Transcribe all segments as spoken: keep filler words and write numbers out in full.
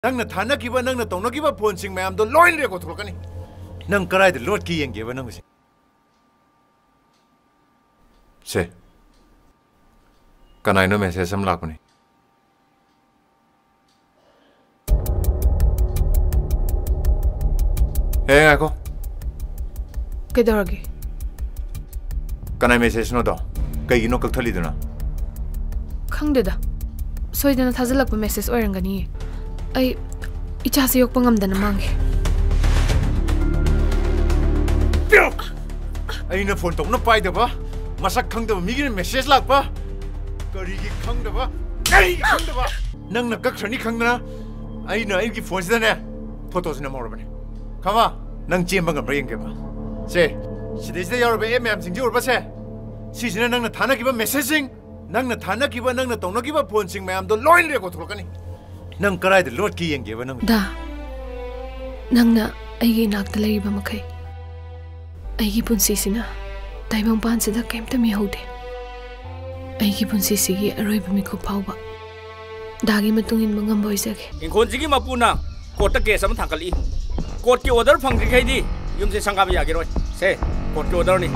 ꯅꯪꯅ ꯊꯥꯅꯈꯤꯕ, ꯅꯪꯅ ꯇꯧꯅꯈꯤꯕ ꯐꯣꯟꯁꯤꯡ ꯃꯌꯥꯝꯗꯣ ꯂꯣꯏꯅ ꯔꯦꯀꯣꯔꯗ ꯊꯣꯛꯂꯛꯀꯅꯤ꯫ ꯅꯪ ꯀꯗꯥꯏꯗ ꯂꯣꯠꯀꯦ ꯌꯦꯡꯒꯦꯕ ꯅꯪꯁꯦ꯫ ꯁꯦ, ꯀꯅꯥꯏꯅꯣ ꯃꯦꯁꯦꯖ ꯑꯃ ꯂꯥꯛꯄꯅꯦ? ꯑꯦ, ꯉꯥꯏꯈꯣ꯫ ꯀꯩꯗꯧꯔꯒꯦ? ꯀꯅꯥꯏ ꯃꯦꯁꯦꯖꯅꯣꯗꯣ? ꯀꯩꯒꯤꯅꯣ ꯀꯛꯊꯠꯂꯤꯗꯨꯅ? ꯈꯪꯗꯦꯗ꯫ ꯁꯣꯏꯗꯅ ꯊꯥꯖꯤꯜꯂꯛꯄ ꯃꯦꯁꯦꯖ ꯑꯣꯏꯔꯝꯒꯅꯤꯌꯦ꯫ ꯑꯩ ꯏꯆꯥꯁꯦ ꯌꯣꯛꯄ ꯉꯝꯗꯅ ꯃꯥꯡꯉꯦ꯫ ꯑꯩꯅ ꯐꯣꯟ ꯇꯧꯅ ꯄꯥꯏꯗꯕ, ꯃꯁꯛ ꯈꯪꯗꯕ ꯃꯤꯒꯤꯅ ꯃꯦꯁꯦꯖ ꯂꯥꯛꯄ꯫ ꯀꯔꯤꯒꯤ ꯈꯪꯗꯕ? ꯀꯔꯤꯒꯤ ꯈꯪꯗꯕ? ꯅꯪꯅ ꯀꯛꯈ꯭ꯔꯅꯤ ꯈꯪꯗꯅ ꯑꯩꯅ ꯑꯩꯒꯤ ꯐꯣꯟꯁꯤꯗꯅꯦ ꯐꯣꯇꯣꯁꯤ ꯅꯝꯍꯧꯔꯕꯅꯦ꯫ ꯈꯪꯉꯕ? ꯅꯪ ꯆꯦꯟꯕ ꯉꯝꯕ꯭ꯔꯥ ꯌꯦꯡꯒꯦꯕ꯫ ꯁꯦ, ꯁꯤꯗꯩꯁꯤꯗ ꯌꯥꯎꯔꯤꯕ ꯑꯦꯞ ꯃꯌꯥꯝꯁꯤꯡꯁꯤ ꯎꯔꯕꯁꯦ? ꯁꯤꯁꯤꯅ ꯅꯪꯅ ꯊꯥꯅꯈꯤꯕ ꯃꯦꯁꯦꯖꯁꯤꯡ, ꯅꯪꯅ ꯊꯥꯅꯈꯤꯕ, ꯅꯪꯅ ꯇꯧꯅꯈꯤꯕ ꯐꯣꯟꯁꯤꯡ ꯃꯌꯥꯝꯗꯣ ꯂꯣꯏꯅ ꯔꯦꯀꯣꯔꯗ ꯊꯣꯛꯂꯛꯀꯅꯤ꯫ ꯅꯪ ꯀꯗꯥꯏꯗ ꯂꯣꯠꯀꯦ ꯌꯦꯡꯒꯦꯕ ꯅꯪ? ꯗꯥ, ꯅꯪꯅ ꯑꯩꯒꯤ ꯏꯅꯥꯛꯇ ꯂꯩꯔꯤꯕ ꯃꯈꯩ, ꯑꯩꯒꯤ ꯄꯨꯟꯁꯤꯁꯤꯅ ꯇꯥꯏꯕꯪꯄꯥꯟꯁꯤꯗ ꯀꯩꯝꯇ ꯃꯤꯍꯧꯗꯦ꯫ ꯑꯩꯒꯤ ꯄꯨꯟꯁꯤꯁꯤꯒꯤ ꯑꯔꯣꯏꯕ ꯃꯤꯀꯨꯞ ꯐꯥꯎꯕ ꯗꯥꯒꯤ ꯃꯇꯨꯡ ꯏꯟꯕ ꯉꯝꯕ ꯑꯣꯏꯖꯒꯦ꯫ ꯏꯪꯈꯣꯜꯁꯤꯒꯤ ꯃꯄꯨꯅ ꯀꯣꯔꯠꯇ ꯀꯦꯁ ꯑꯃ ꯊꯥꯡꯒꯠꯂꯤ꯫ ꯀꯣꯔꯠꯀꯤ ꯑꯣꯔꯗꯔ ꯐꯪꯗ꯭ꯔꯤꯈꯩꯗꯤ ꯌꯨꯝꯁꯦ ꯁꯪꯒꯥꯕ ꯌꯥꯈꯤꯔꯣꯏ꯫ ꯁꯦ, ꯀꯣꯔꯠꯀꯤ ꯑꯣꯔꯗꯔꯅꯤ꯫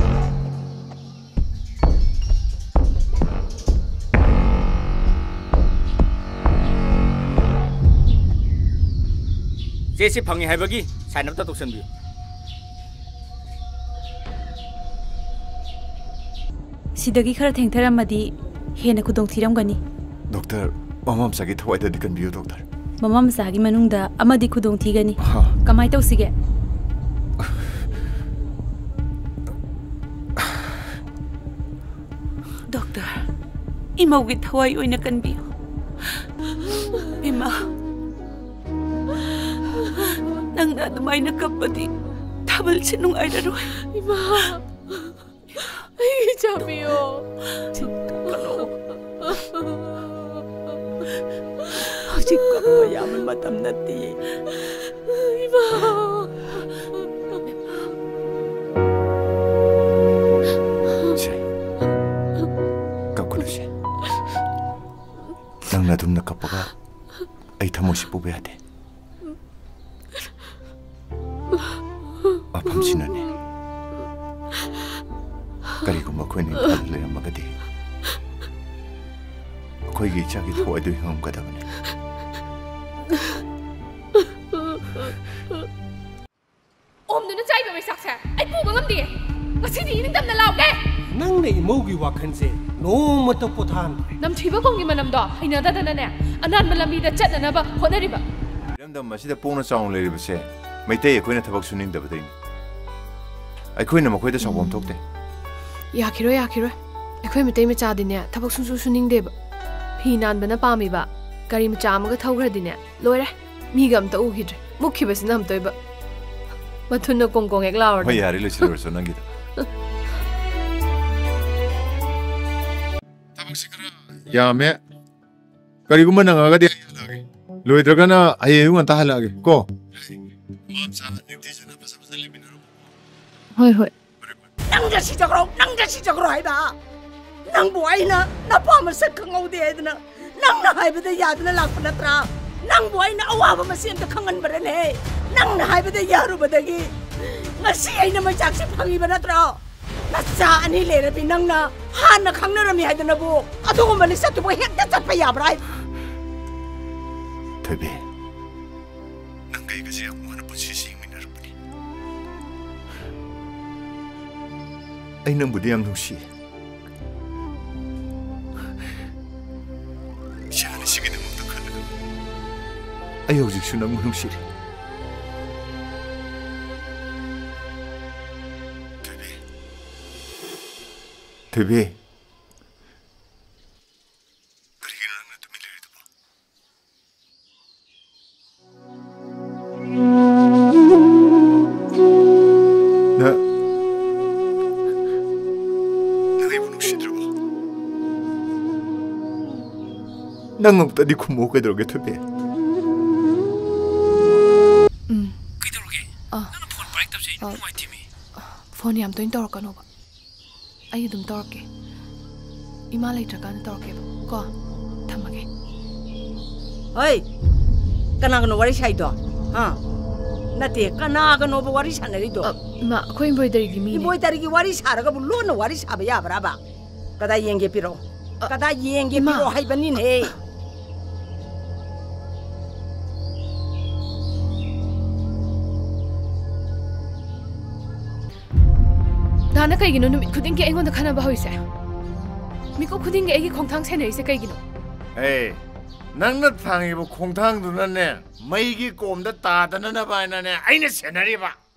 ꯆꯦ ꯁꯤ ꯐꯪꯉꯦ ꯍꯥꯏꯕꯒꯤ ꯁꯥꯏꯟ ꯑꯃꯇ ꯇꯧꯁꯟꯕꯤꯌꯨ꯫ ꯁꯤꯗꯒꯤ ꯈꯔ ꯊꯦꯡꯊꯔꯝꯃꯗꯤ ꯍꯦꯟꯅ ꯈꯨꯗꯣꯡꯊꯤꯔꯝꯒꯅꯤ꯫ ꯗꯣꯛꯇꯔ, ꯃꯃꯥ ꯃꯆꯥꯒꯤ ꯊꯋꯥꯏꯗꯗꯤ ꯀꯟꯕꯤꯌꯨ, ꯗꯣꯛꯇꯔ꯫ ꯃꯃꯥ ꯃꯆꯥꯒꯤ ꯃꯅꯨꯡꯗ ꯑꯃꯗꯤ ꯈꯨꯗꯣꯡꯊꯤꯒꯅꯤ꯫ ꯍꯥ꯫ ꯀꯃꯥꯏ ꯇꯧꯁꯤꯒꯦ? ꯗꯣꯛꯇꯔ, ꯏꯃꯧꯒꯤ ꯊꯋꯥꯏ ꯑꯣꯏꯅ ꯀꯟꯕꯤꯌꯨ꯫ ꯏꯃꯥ, ꯅꯪꯅ ꯑꯗꯨꯃꯥꯏꯅ ꯀꯞꯄꯗꯤ ꯊꯥꯕꯜꯁꯦ ꯅꯨꯡꯉꯥꯏꯔꯔꯣꯏ꯫ ꯏꯃꯥ, ꯑꯩꯒꯤ ꯏꯆꯥ ꯄꯤꯌꯣ꯫ ꯍꯧꯖꯤꯛ ꯀꯞꯄ ꯌꯥꯕ ꯃꯇꯝ ꯅꯠꯇꯦ꯫ ꯏꯃꯥ꯫ ꯁꯦ, ꯀꯞꯀꯅꯨꯁꯦ꯫ ꯅꯪꯅ ꯑꯗꯨꯝꯅ ꯀꯞꯄꯒ ꯑꯩ ꯊꯃꯣꯏꯁꯤ ꯄꯨꯕ ꯌꯥꯗꯦ꯫ ꯃꯐꯝꯁꯤꯅꯅꯦ꯫ ꯀꯔꯤꯒꯨꯝꯕ ꯑꯩꯈꯣꯏꯅ ꯏꯝꯐꯥꯜꯗ ꯂꯩꯔꯝꯃꯒꯗꯤ ꯑꯩꯈꯣꯏꯒꯤ ꯏꯆꯥꯒꯤ ꯊꯋꯥꯏꯗꯨ ꯍꯤꯡꯉꯝꯒꯗꯕꯅꯤ꯫ ꯑꯣꯝꯗꯨꯅ ꯆꯥꯏꯕ ꯃꯩꯁꯥꯛꯁꯦ ꯑꯩ ꯄꯨꯕ ꯉꯝꯗꯦ꯫ ꯉꯁꯤꯗꯤ ꯏꯅꯤꯡꯇꯝꯅ ꯂꯥꯎꯒꯦ꯫ ꯅꯪꯅ ꯏꯃꯧꯒꯤ ꯋꯥꯈꯜꯁꯦ ꯅꯣꯡꯃꯇ ꯄꯣꯊꯥꯍꯟꯗ꯭ꯔꯦ꯫ ꯅꯝꯊꯤꯕ ꯀꯣꯝꯒꯤ ꯃꯅꯝꯗꯣ ꯍꯩꯅꯗꯗꯅꯅꯦ, ꯑꯅꯥꯟꯕ ꯂꯝꯕꯤꯗ ꯆꯠꯅꯅꯕ ꯍꯣꯠꯅꯔꯤꯕ꯫ ꯏꯔꯝꯗꯝ ꯑꯁꯤꯗ ꯄꯣꯡꯅ ꯆꯥꯎꯅ ꯂꯩꯔꯤꯕꯁꯦ ꯃꯩꯇꯩ ꯑꯩꯈꯣꯏꯅ ꯊꯕꯛ ꯁꯨꯅꯤꯡꯗꯕꯗꯩꯅꯤ꯫ ꯑꯩꯈꯣꯏꯅ ꯃꯈꯣꯏꯗ ꯁꯥꯎꯐꯝ ꯊꯣꯛꯇꯦ꯫ ꯌꯥꯈꯤꯔꯣꯏ, ꯌꯥꯈꯤꯔꯣꯏ꯫ ꯑꯩꯈꯣꯏ ꯃꯩꯇꯩ ꯃꯆꯥꯗꯤꯅꯦ ꯊꯕꯛ ꯁꯨꯡꯁꯨ ꯁꯨꯅꯤꯡꯗꯦꯕ꯫ ꯐꯤ ꯅꯥꯟꯕꯅ ꯄꯥꯝꯃꯤꯕ꯫ ꯒꯥꯔꯤ ꯃꯆꯥ ꯑꯃꯒ ꯊꯧꯈ꯭ꯔꯗꯤꯅꯦ ꯂꯣꯏꯔꯦ꯫ ꯃꯤꯒ ꯑꯝꯇ ꯎꯈꯤꯗ꯭ꯔꯦ꯫ ꯃꯨꯛꯈꯤꯕꯁꯤꯅ ꯑꯝꯇ ꯑꯣꯏꯕ꯫ ꯃꯊꯨꯟꯅ ꯀꯣꯡ ꯀꯣꯡ ꯍꯦꯛ ꯂꯥꯎꯔꯗꯤ꯫ ꯍꯣꯏ, ꯌꯥꯔꯦ, ꯂꯣꯏꯁꯤꯜꯂꯨꯔꯁꯨ ꯅꯪꯒꯤꯗꯣ꯫ ꯊꯕꯛꯁꯤ ꯈꯔ ꯌꯥꯝꯃꯦ꯫ ꯀꯔꯤꯒꯨꯝꯕ ꯅꯪꯉꯒꯗꯤ ꯑꯩ ꯍꯜꯂꯛꯑꯒꯦ꯫ ꯂꯣꯏꯗ꯭ꯔꯒꯅ ꯍꯌꯦꯡ ꯑꯌꯨꯛ ꯉꯟꯇꯥ ꯍꯜꯂꯛꯑꯒꯦ ꯀꯣ꯫ ꯃꯃꯥ ꯃꯆꯥ ꯅꯤꯡꯊꯤꯖꯅ ꯐꯖ ꯐꯖ ꯂꯩꯃꯤꯟꯅꯔꯣ꯫ ꯍꯣꯏ, ꯍꯣꯏ꯫ ꯅꯪꯗ ꯁꯤꯖꯈ꯭ꯔꯣ, ꯅꯪꯗ ꯁꯤꯖꯈ꯭ꯔꯣ ꯍꯥꯏꯕ꯫ ꯅꯪꯕꯨ ꯑꯩꯅ ꯅꯄꯥ ꯃꯁꯛ ꯈꯪꯍꯧꯗꯦ ꯍꯥꯏꯗꯅ ꯅꯪꯅ ꯍꯥꯏꯕꯗ ꯌꯥꯗꯅ ꯂꯥꯛꯄ ꯅꯠꯇ꯭ꯔꯥ? ꯅꯪꯕꯨ ꯑꯩꯅ ꯑꯋꯥꯕ ꯃꯁꯤ ꯑꯝꯇ ꯈꯪꯍꯟꯕꯔꯅꯦ? ꯅꯪꯅ ꯍꯥꯏꯕꯗ ꯌꯥꯔꯨꯕꯗꯒꯤ ꯉꯁꯤ ꯑꯩꯅ ꯃꯩꯆꯥꯛꯁꯤ ꯐꯪꯉꯤꯕ ꯅꯠꯇ꯭ꯔꯣ? ꯅꯆꯥ ꯑꯅꯤ ꯂꯩꯔꯕꯤ ꯅꯪꯅ ꯍꯥꯟꯅ ꯈꯪꯅꯔꯝꯃꯤ ꯍꯥꯏꯗꯅꯕꯨ ꯑꯗꯨꯒꯨꯝꯕ ꯂꯤꯆꯠꯇꯨꯕꯨ ꯍꯦꯛꯇ ꯆꯠꯄ ꯌꯥꯕ꯭ꯔꯥ ꯍꯥꯏ? ꯊꯣꯏꯕꯤ, ꯅꯪꯒ ꯑꯩꯒꯁꯦ ꯌꯥꯝ ꯋꯥꯅ ꯄꯨꯟꯁꯤꯁꯤ ꯍꯤꯡꯃꯤꯟꯅꯔꯛꯄꯅꯤ꯫ ꯑꯩ ꯅꯪꯕꯨꯗꯤ ꯌꯥꯝ ꯅꯨꯡꯁꯤ꯫ ꯏꯆꯥ ꯑꯅꯤꯁꯤꯒꯤꯗꯃꯛꯇ ꯈꯜꯂꯒ ꯑꯩ ꯍꯧꯖꯤꯛꯁꯨ ꯅꯪꯕꯨ ꯅꯨꯡꯁꯤꯔꯤ꯫ ꯊꯣꯏꯕꯤ꯫ ꯊꯣꯏꯕꯤ꯫ ꯀꯔꯤꯒꯤꯅꯣ ꯅꯪꯅ ꯇꯨꯃꯤꯟ ꯂꯩꯔꯤꯗꯨꯕꯣ? ꯅꯪ, ꯅꯪ ꯑꯩꯕꯨ ꯅꯨꯡꯁꯤꯗ꯭ꯔꯕꯣ? ꯅꯪ ꯑꯃꯨꯛꯇꯗꯤ ꯈꯨꯝꯃꯣ, ꯀꯩꯗꯧꯔꯒꯦ ꯊꯣꯏꯕꯤ? ꯎꯝ꯫ ꯀꯩꯗꯧꯔꯒꯦ? ꯑ꯫ ꯅꯪꯅ ꯐꯣꯟ ꯄꯥꯏꯔꯛꯇꯕꯁꯦ ꯑꯩ ꯑ꯫ ꯅꯨꯡꯉꯥꯏꯇꯦꯃꯤ꯫ ꯐꯣꯟ ꯌꯥꯝ ꯇꯣꯏꯅ ꯇꯧꯔꯛꯀꯅꯣꯕ꯫ ꯑꯩ ꯑꯗꯨꯝ ꯇꯧꯔꯛꯀꯦ꯫ ꯏꯃꯥ ꯂꯩꯇ꯭ꯔꯀꯥꯟꯗ ꯇꯧꯔꯛꯀꯦꯕ ꯀꯣ꯫ ꯊꯝꯃꯒꯦ꯫ ꯍꯣꯏ, ꯀꯅꯥꯒꯅꯣ ꯋꯥꯔꯤ ꯁꯥꯏꯗꯣ? ꯍꯥ? ꯅꯠꯇꯦ, ꯀꯅꯥꯒꯅꯣꯕ ꯋꯥꯔꯤ ꯁꯥꯟꯅꯔꯤꯗꯣ? ꯑ, ꯏꯃꯥ, ꯑꯩꯈꯣꯏ embroideryꯒꯤ ꯃꯤꯅꯦ꯫ Embroideryꯒꯤ ꯋꯥꯔꯤ ꯁꯥꯔꯒꯕꯨ ꯂꯣꯟꯅ ꯋꯥꯔꯤ ꯁꯥꯕ ꯌꯥꯕ꯭ꯔꯥꯕ? ꯀꯗꯥꯏ ꯌꯦꯡꯒꯦ, ꯄꯤꯔꯛꯑꯣ꯫ ꯑ, ꯀꯗꯥꯏ ꯌꯦꯡꯒꯦ, ꯏꯃꯥ꯫ ꯄꯤꯔꯛꯑꯣ ꯍꯥꯏꯕꯅꯤꯅꯦꯍꯦ꯫ ꯗꯥꯅ ꯀꯩꯒꯤꯅꯣ ꯅꯨꯃꯤꯠ ꯈꯨꯗꯤꯡꯒꯤ ꯑꯩꯉꯣꯟꯗ ꯈꯟꯅꯕ ꯍꯧꯔꯤꯁꯦ? ꯃꯤꯀꯨꯞ ꯈꯨꯗꯤꯡꯒꯤ ꯑꯩꯒꯤ ꯈꯣꯡꯊꯥꯡ ꯁꯦꯟꯅꯔꯤꯁꯦ ꯀꯩꯒꯤꯅꯣ? ꯑꯦ, ꯅꯪꯅ ꯊꯥꯡꯉꯤꯕ ꯈꯣꯡꯊꯥꯡꯗꯨꯅꯅꯦ, ꯃꯩꯒꯤ ꯀꯣꯝꯗ ꯇꯥꯗꯅꯅꯕ ꯍꯥꯏꯅꯅꯦ, ꯑꯩꯅ ꯁꯦꯟꯅꯔꯤꯕ꯫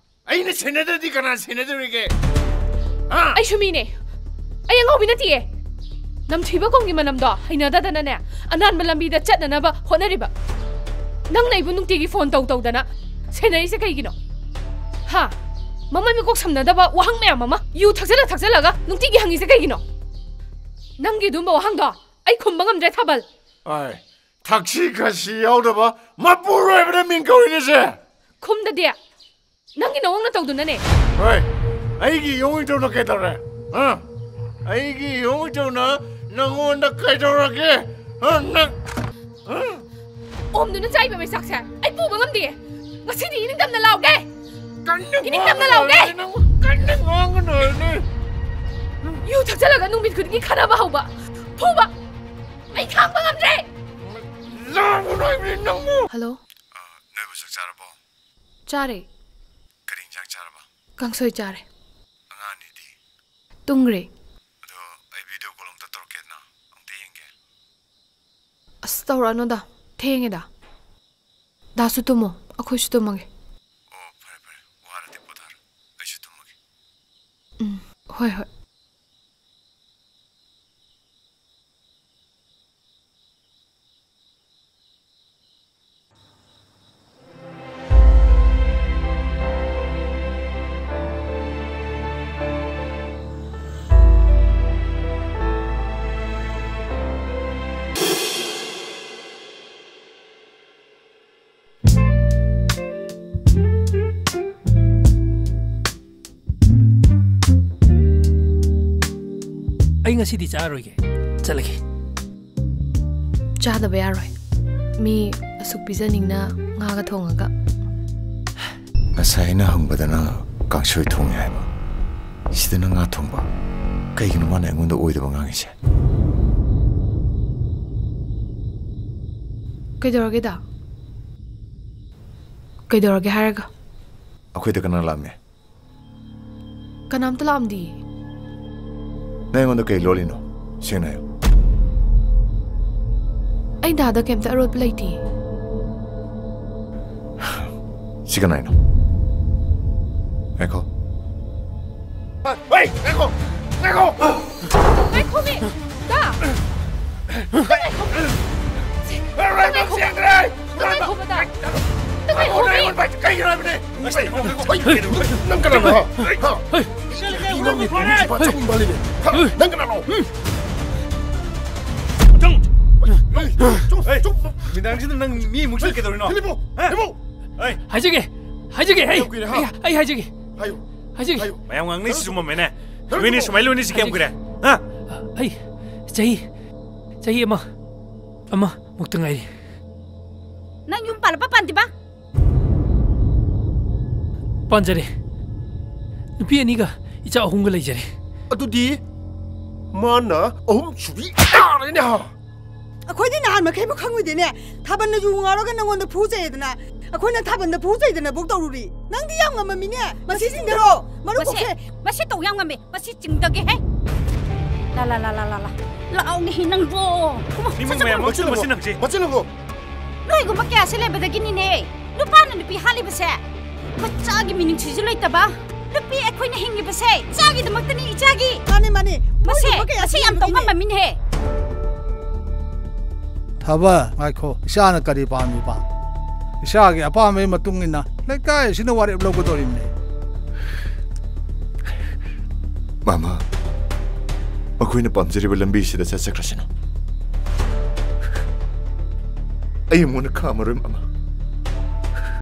ꯑꯩꯅ ꯁꯦꯟꯅꯗ꯭ꯔꯗꯤ ꯀꯅꯥ ꯁꯦꯟꯅꯗꯧꯔꯤꯒꯦ? ꯍꯥ? ꯑꯩꯁꯨ ꯃꯤꯅꯦ꯫ ꯑꯩ ꯑꯉꯥꯎꯕꯤ ꯅꯠꯇꯤꯌꯦ꯫ ꯅꯝꯊꯤꯕ ꯀꯣꯝꯒꯤ ꯃꯅꯝꯗꯣ ꯍꯩꯅꯗꯗꯅꯅꯦ, ꯑꯅꯥꯟꯕ ꯂꯝꯕꯤꯗ ꯆꯠꯅꯅꯕ ꯍꯣꯠꯅꯔꯤꯕ꯫ ꯅꯪꯅ ꯑꯩꯕꯨ ꯅꯨꯡꯇꯤꯒꯤ phone ꯇꯧ ꯇꯧꯗꯅ ꯁꯦꯟꯅꯔꯤꯁꯦ ꯀꯩꯒꯤꯅꯣ? ꯍꯥ? ꯃꯃꯩ ꯃꯀꯣꯛ ꯁꯝꯅꯗꯕ ꯋꯥꯍꯪ ꯃꯌꯥꯝ ꯑꯃ ꯌꯨ ꯊꯛꯆꯜꯂ ꯊꯛꯆꯜꯂꯒ ꯅꯨꯡꯇꯤꯒꯤ ꯍꯪꯉꯤꯁꯦ ꯀꯩꯒꯤꯅꯣ? ꯅꯪꯒꯤ ꯑꯗꯨꯝꯕ ꯋꯥꯍꯪꯗꯣ ꯑꯩ ꯈꯨꯝꯕ ꯉꯝꯗ꯭ꯔꯦ, ꯊꯥꯕꯜ꯫ ꯑꯥꯏ, ꯊꯛꯁꯤ ꯈꯥꯁꯤ ꯌꯥꯎꯗꯕ ꯃꯄꯨꯔꯣꯏꯕꯅ ꯃꯤꯡ ꯀꯧꯔꯤꯅꯦꯁꯦ꯫ ꯈꯨꯝꯗꯗꯤ? ꯅꯪꯒꯤ ꯅꯋꯣꯡꯅ ꯇꯧꯗꯨꯅꯅꯦ꯫ ꯍꯣꯏ, ꯑꯩꯒꯤ ꯏꯌꯣꯡ ꯏꯇꯧꯅ ꯀꯩꯗꯧꯔꯦ? ꯍꯥ? ꯑꯩꯒꯤ ꯏꯌꯣꯡ ꯏꯇꯧꯅ ꯅꯪꯉꯣꯟꯗ ꯀꯩꯗꯧꯔꯒꯦ? ꯍꯥ? ꯅꯪ, ꯍꯥ? ꯑꯣꯝꯗꯨꯅ ꯆꯥꯏꯕ ꯃꯩꯁꯥꯛꯁꯦ ꯑꯩ ꯄꯨꯕ ꯉꯝꯗꯦ꯫ ꯉꯁꯤꯗꯤ ꯏꯅꯤꯡꯇꯝꯅ ꯂꯥꯎꯒꯦ꯫ ꯀꯟꯅ ꯏꯅꯤꯡꯇꯝꯅ ꯉꯥꯡꯒꯅꯨ ꯂꯥꯎꯒꯦ꯫ ꯍꯥꯏꯕꯅꯤ ꯅꯪꯕꯨ, ꯀꯟꯅ ꯉꯥꯡꯒꯅꯨ ꯍꯥꯏꯕꯅꯤ꯫ ꯌꯨ ꯊꯛꯆꯜꯂꯒ ꯅꯨꯃꯤꯠ ꯈꯨꯗꯤꯡꯒꯤ ꯈꯠꯅꯕ ꯍꯧꯕ, ꯐꯨꯕ꯫ ꯑꯩ ꯈꯥꯡꯕ ꯉꯝꯗ꯭ꯔꯦ꯫ ꯂꯥꯡꯒꯅꯨ ꯍꯥꯏꯕꯅꯤ ꯅꯪꯕꯨ꯫ ꯍꯜꯂꯣ꯫ ꯑ, ꯅꯣꯏꯕꯨ ꯆꯥꯛ ꯆꯥꯔꯕꯣ? ꯆꯥꯔꯦ꯫ ꯀꯔꯤ ꯏꯟꯖꯥꯡ ꯆꯥꯔꯕ? ꯀꯥꯡꯁꯣꯏ ꯆꯥꯔꯦ꯫ ꯑꯉꯥꯡ ꯑꯅꯤꯗꯤ? ꯇꯨꯝꯒ꯭ꯔꯦ꯫ ꯑꯗꯣ ꯑꯩ video call ꯑꯝꯇ ꯇꯧꯔꯛꯀꯦꯗꯅ, ꯑꯝꯇ ꯌꯦꯡꯒꯦ꯫ ꯑꯁ, ꯇꯧꯔꯛꯑꯅꯨꯗ, ꯊꯦꯡꯉꯦꯗ꯫ ꯗꯥꯁꯨ ꯇꯨꯝꯃꯣ, ꯑꯩꯈꯣꯏꯁꯨ ꯇꯨꯝꯃꯒꯦ꯫ ꯑꯣ, ꯐꯔꯦ, ꯐꯔꯦ, ꯋꯥꯔꯗꯤ ꯄꯣꯊꯥꯔꯣ, ꯑꯩꯁꯨ ꯇꯨꯝꯃꯒꯦ꯫ ꯎꯝ, ꯍꯣꯏ, ꯍꯣꯏ꯫ ꯑꯩ ꯉꯁꯤꯗꯤ ꯆꯥꯔꯣꯏꯒꯦ꯫ ꯆꯠꯂꯒꯦ꯫ ꯆꯥꯗꯕ ꯌꯥꯔꯣꯏ꯫ ꯃꯤ ꯑꯁꯨꯛ ꯄꯤꯖꯅꯤꯡꯅ ꯉꯥꯒ ꯊꯣꯡꯉꯒ꯫ ꯉꯁꯥꯏ ꯑꯩꯅ ꯍꯪꯕꯗꯅ ꯀꯥꯡꯁꯣꯏ ꯊꯣꯡꯉꯦ ꯍꯥꯏꯕ, ꯁꯤꯗꯅ ꯉꯥ ꯊꯣꯡꯕ꯫ ꯀꯩꯒꯤꯅꯣ ꯃꯥꯅ ꯑꯩꯉꯣꯟꯗ ꯑꯣꯏꯗꯕ ꯉꯥꯡꯉꯤꯁꯦ? ꯀꯩꯗꯧꯔꯒꯦꯗ? ꯀꯩꯗꯧꯔꯒꯦ ꯍꯥꯏꯔꯒ? ꯑꯩꯈꯣꯏꯗ ꯀꯅꯥ ꯂꯥꯛꯑꯝꯃꯦ? ꯀꯅꯥꯝꯇ ꯂꯥꯛꯑꯝꯗꯤꯌꯦ꯫ ꯅꯪ ꯑꯩꯉꯣꯟꯗ ꯀꯩ ꯂꯣꯜꯂꯤꯅꯣ? ꯁꯦꯡꯅ ꯍꯥꯏꯌꯨ꯫ ꯑꯩ ꯗꯥꯗ ꯀꯩꯝꯇ ꯑꯔꯣꯠꯄ ꯂꯩꯇꯤꯌꯦ꯫ ꯁꯤ ꯀꯅꯥꯏꯅꯣ? ꯉꯥꯏꯈꯣ꯫ ꯍꯩ, ꯉꯥꯏꯈꯣ! ꯉꯥꯏꯈꯣ! ꯉꯥꯏꯈꯣꯃꯤ! ꯗꯥ! ꯉꯥꯏꯈꯣꯃꯤ! ꯉꯥꯏꯈꯣꯃꯤ! ꯉꯥꯏꯈꯣꯃꯤ! ꯀꯩꯒꯤꯅꯣ ꯍꯥꯏꯕꯅꯦ? ꯅꯪ ꯀꯅꯥꯅꯣ? ꯍꯥ? ꯍꯥ? ꯅꯪ ꯅꯨꯄꯥ ꯆꯠꯃꯤꯟ ꯃꯥꯜꯂꯤꯅꯦ꯫ ꯍꯥ? ꯅꯪ ꯀꯅꯥꯅꯣ? ꯆꯨꯝ! ꯆꯨꯝ! ꯅꯨꯃꯤꯗꯥꯡꯁꯤꯗ ꯅꯪ ꯃꯤ ꯑꯃꯨꯛ ꯆꯠꯀꯗꯧꯔꯤꯅꯣ? ꯍꯥ? ꯍꯥꯏꯖꯒꯦ! ꯍꯥꯏꯖꯒꯦ! ꯑꯩ! ꯀꯌꯥꯝ ꯀꯨꯏꯔꯦ, ꯍꯥ? ꯑꯩ! ꯑꯩ ꯍꯥꯏꯖꯒꯦ! ꯍꯥꯏꯌꯨ꯫ ꯍꯥꯏꯖꯒꯦ! ꯍꯥꯏꯌꯨ꯫ ꯃꯌꯥꯝ ꯉꯥꯡꯅꯩꯁꯤ ꯆꯨꯝꯃꯝꯃꯦꯅꯦ꯫ ꯂꯣꯏꯅꯤ ꯁꯨꯃꯥꯏꯅ ꯂꯣꯏꯅꯤꯁꯤ ꯀꯌꯥꯝ ꯀꯨꯏꯔꯦ? ꯍꯥ? ꯑꯩ! ꯆꯍꯤ! ꯆꯍꯤ ꯑꯃ! ꯑꯃ ꯃꯨꯛꯇ ꯉꯥꯏꯔꯤ꯫ ꯅꯪ ꯌꯨꯝ ꯄꯥꯜꯂꯕ ꯄꯥꯟꯗ꯭ꯔꯤꯕ? ꯄꯥꯟꯖꯔꯦ꯫ ꯅꯨꯄꯤ ꯑꯅꯤꯒ ꯏꯆꯥ ꯑꯍꯨꯝꯒ ꯂꯩꯖꯔꯦ꯫ ꯑꯗꯨꯗꯤ ꯃꯥꯅ ꯑꯍꯨꯝ ꯁꯨꯕꯤ ꯇꯥꯔꯦꯅꯦ ꯍꯥ? ꯑꯩꯈꯣꯏꯗꯤ ꯅꯍꯥꯟ ꯃꯈꯩꯕꯨ ꯈꯪꯉꯨꯗꯦꯅꯦ꯫ ꯊꯥꯕꯜꯅ ꯌꯨ ꯉꯥꯎꯔꯒ ꯅꯪꯉꯣꯟꯗ ꯐꯨ ꯆꯩꯌꯦꯗꯅ, ꯑꯩꯈꯣꯏꯅ ꯊꯥꯕꯜꯗ ꯐꯨ ꯆꯩꯗꯅꯕꯨ ꯇꯧꯔꯨꯔꯤ꯫ ꯅꯪꯗꯤ ꯌꯥꯝ ꯉꯝꯃꯝꯃꯤꯅꯦ꯫ ꯃꯁꯤ ꯆꯤꯡꯊꯔꯣ, ꯃꯔꯨ ꯃꯁꯤ, ꯀꯣꯛꯁꯦ꯫ ꯃꯁꯤ ꯇꯧ ꯌꯥꯝ ꯉꯝꯃꯦ꯫ ꯃꯁꯤ ꯆꯤꯡꯊꯒꯦ ꯍꯦ꯫ ꯂꯥ, ꯂꯥ, ꯂꯥ, ꯂꯥ, ꯂꯥ, ꯂꯥ꯫ ꯂꯥꯛꯑꯣꯅꯦ ꯅꯪꯕꯣ꯫ ꯀꯨꯝꯃꯣ, ꯃꯤꯃꯨꯡ ꯆꯠꯁꯤ, ꯃꯌꯥꯝ ꯀꯨꯝꯃꯣ꯫ ꯃꯆꯤꯟ ꯍꯪꯉꯣ, ꯃꯆꯤꯟ ꯍꯪꯁꯤ꯫ ꯃꯆꯤꯟ ꯍꯪꯉꯣ꯫ ꯅꯣꯏꯒꯨꯝꯕ ꯀꯌꯥꯁꯦ ꯂꯩꯕꯗꯒꯤꯅꯤꯅꯦ ꯅꯨꯄꯥꯅ ꯅꯨꯄꯤ ꯍꯥꯠꯂꯤꯕꯁꯦ꯫ ꯃꯆꯥꯒꯤ ꯃꯤꯅꯨꯡꯁꯤꯁꯨ ꯂꯩꯇꯕ꯫ ꯅꯨꯄꯤ ꯑꯩꯈꯣꯏꯅ ꯍꯤꯡꯉꯤꯕꯁꯦ ꯏꯆꯥꯒꯤꯗꯃꯛꯇꯅꯤ, ꯏꯆꯥꯒꯤ꯫ ꯃꯥꯅꯦ, ꯃꯥꯅꯦ꯫ ꯃꯁꯦ, ꯅꯣꯏꯒꯨꯝꯕ ꯀꯌꯥꯁꯦ ꯃꯁꯤ ꯌꯥꯝ ꯇꯧ ꯂꯩꯕꯒꯤꯅꯦ꯫ ꯉꯝꯕ ꯃꯤꯅꯦꯍꯦ꯫ ꯊꯥꯕ, ꯉꯥꯏꯈꯣ꯫ ꯏꯆꯥꯅ ꯀꯔꯤ ꯄꯥꯝꯃꯤꯕ? ꯏꯆꯥꯒꯤ ꯑꯄꯥꯝꯕꯒꯤ ꯃꯇꯨꯡ ꯏꯟꯅ ꯂꯩꯀꯥꯏ ꯑꯁꯤꯅ ꯋꯥꯔꯦꯞ ꯂꯧꯒꯗꯧꯔꯤꯕꯅꯤ꯫ ꯃꯃꯥ, ꯃꯈꯣꯏꯅ ꯄꯥꯝꯖꯔꯤꯕ ꯂꯝꯕꯤꯁꯤꯗ ꯆꯠꯆꯈ꯭ꯔꯁꯅꯨ꯫ ꯑꯩ ꯑꯃꯨꯛ ꯍꯟꯅ ꯈꯥꯝꯃꯔꯣꯏ, ꯃꯃꯥ꯫